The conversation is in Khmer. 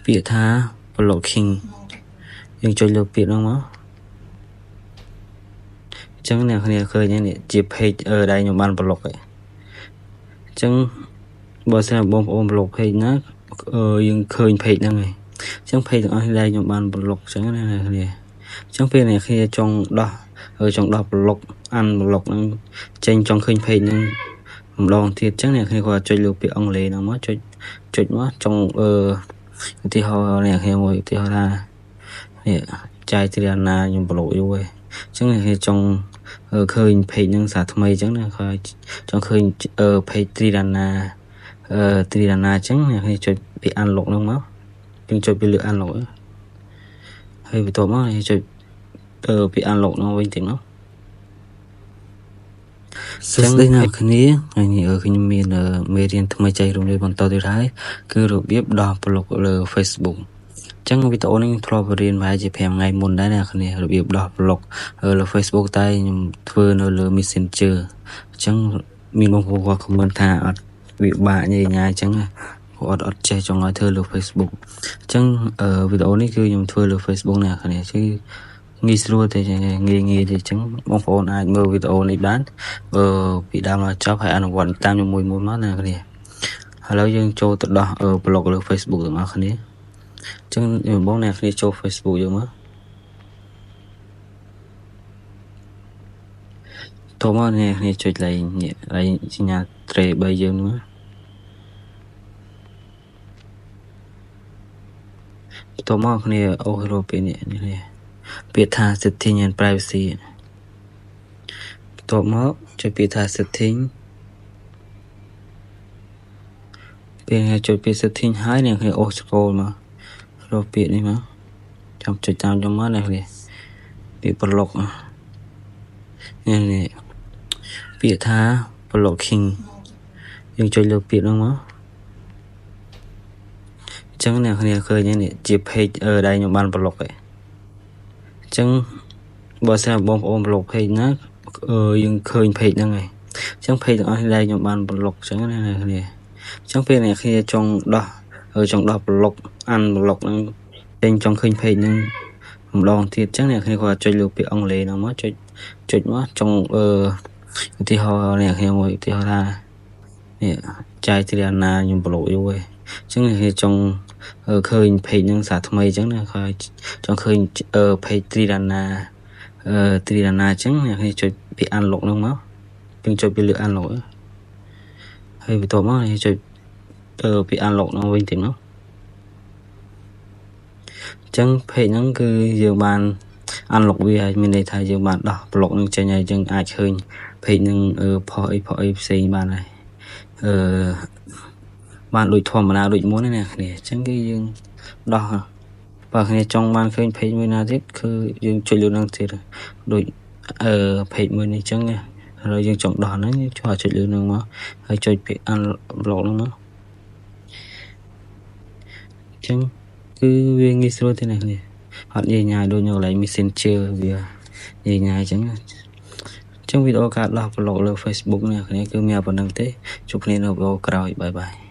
ពាក្យថា blocking យើងចុចលើពាក្យហ្នឹងមកអញ្ចឹងអ្នកគ្នាឃើញនេះជា page ដែលខ្ញុំបាន block ហើយអញ្ចឹងបើសិនបងប្អូន block page ណាយើងឃើញ page ហ្នឹងហើយអញ្ចឹង page ទាំងអស់នេះដែលខ្ញុំបាន block អញ្ចឹងណាអ្នកគ្នាអញ្ចឹងពេលអ្នកគ្នាចង់ដោះចង់ដោះ block unblock ហ្នឹងចេញចង់ឃើញ page ហ្នឹងម្ដងទៀតអញ្ចឹងអ្នកគ្នាគាត់ចុចលើពាក្យអង់គ្លេសហ្នឹងមកចុចចុចមកចង់ឧទាហរណ៍អ្នកគ្នាមួយឧទាហរណ៍ថានេះចាយទ្រីណាខ្ញុំប្លុកយូរហើយអញ្ចឹងអ្នកគ្នាចង់ឃើញ page ហ្នឹងសារថ្មីអញ្ចឹងណាគាត់ចង់ឃើញ page ទ្រីណាទ្រីណាអញ្ចឹងអ្នកគ្នាចុចពី unlock ហ្នឹងមកយើងចុចពីលើ unlock ហើយបន្ទាប់មកអ្នកចុចពី unlock ហ្នឹងវិញទៀតមកសួស្តីអ្នកគ្នាថ្ងៃនេះខ្ញុំមានមេរៀនថ្មីចែករំលែកបន្តទៀតហើយគឺរបៀបដោះប្លុកលើ Facebook អញ្ចឹងវីដេអូនេះខ្ញុំធ្លាប់រៀនប្រហែលជា5ថ្ងៃមុនដែរអ្នកគ្នារបៀបដោះប្លុកលើ Facebook តែខ្ញុំធ្វើនៅលើ Messenger អញ្ចឹងមានបងប្អូនគាត់ comment ថាអត់វាបាក់ញ៉ៃញ៉ាអញ្ចឹងគាត់អត់ចេះចង់ឲ្យធ្វើលើ Facebook អញ្ចឹងវីដេអូនេះគឺខ្ញុំធ្វើលើ Facebook អ្នកគ្នាគឺងាយស្រួលទេងាយងាយទេអញ្ចឹងបងប្អូនអាចមើលវីដេអូនេះបានពីដើមដល់ចប់ហើយអនុវត្តតាមខ្ញុំមួយមួយមកណាគ្នាឥឡូវយើងចូលទៅដោះប្លុកលើ Facebook ទាំងអស់គ្នាអញ្ចឹងបងអ្នកគ្នាចូល Facebook យើងមកតមកអ្នកគ្នាចុចលេខនេះលេខសញ្ញាត្រេ3យើងនោះតមកគ្នាអូសរកពេលនេះនេះពាក្យថា setting and privacy បន្ទាប់មកចុចពាក្យថា setting ពេលចុចពាក្យ setting ហើយអ្នកគ្នាអូស scroll មករកពាក្យនេះមកចាំចុចតាមខ្ញុំមកអ្នកគ្នាពាក្យ block នេះនេះពាក្យថា blocking យើងចុចលើពាក្យហ្នឹងមកអញ្ចឹងអ្នកគ្នាឃើញនេះជា page ដែលខ្ញុំបាន block ហើយអញ្ចឹងបើសិនបងប្អូន block page ណាយើងឃើញ page ហ្នឹងហើយអញ្ចឹង page ទាំងអស់នេះដែលខ្ញុំបាន block អញ្ចឹងណាអ្នកគ្នាអញ្ចឹងពេលអ្នកគ្នាចង់ដោះចង់ដោះ block unblock ហ្នឹងចេញចង់ឃើញ page ហ្នឹងម្ដងទៀតអញ្ចឹងអ្នកគ្នាគាត់ចុចលើពាក្យអង់គ្លេសហ្នឹងមកចុចចុចមកចង់ឧទាហរណ៍អ្នកគ្នាមួយឧទាហរណ៍ថានេះចាយទ្រីណាខ្ញុំ block យូរហើយអញ្ចឹងអ្នកគ្នាចង់ឃើញ page ហ្នឹងសារថ្មីអញ្ចឹងណាគាត់ចង់ឃើញ page ទ្រីណាទ្រីណាអញ្ចឹងអ្នកគ្នាចុចពី unlock ហ្នឹងមកយើងចុចពីលើ unlock ហើយបន្ទាប់មកអ្នកចុចពី unlock ហ្នឹងវិញទៀតមកអញ្ចឹង page ហ្នឹងគឺយើងបាន unlock វាហើយមានន័យថាយើងបានដោះ block ហ្នឹងចេញហើយយើងអាចឃើញ page ហ្នឹងផុសអីផុសអីផ្សេងបានហើយបានដូចធម្មតាដូចមុនណាគ្នាអញ្ចឹងគឺយើងដោះបើគ្នាចង់បានឃើញ page មួយណាទៀតគឺយើងចុចលើហ្នឹងទៀតដូចpage មួយនេះអញ្ចឹងឥឡូវយើងចង់ដោះហ្នឹងយើងចុចលើហ្នឹងមកហើយចុចពាក្យ unblock ហ្នឹងមកអញ្ចឹងគឺវាងាយស្រួលទេណាគ្នាអត់ញ៉ៃញ៉ាយដូចនៅកន្លែង Messenger វាញ៉ៃញ៉ាយអញ្ចឹងអញ្ចឹងវីដេអូការដោះប្លុកលើ Facebook នេះគ្នាគឺមានប៉ុណ្្នឹងទេជួបគ្នានៅវីដេអូក្រោយបាយបាយ។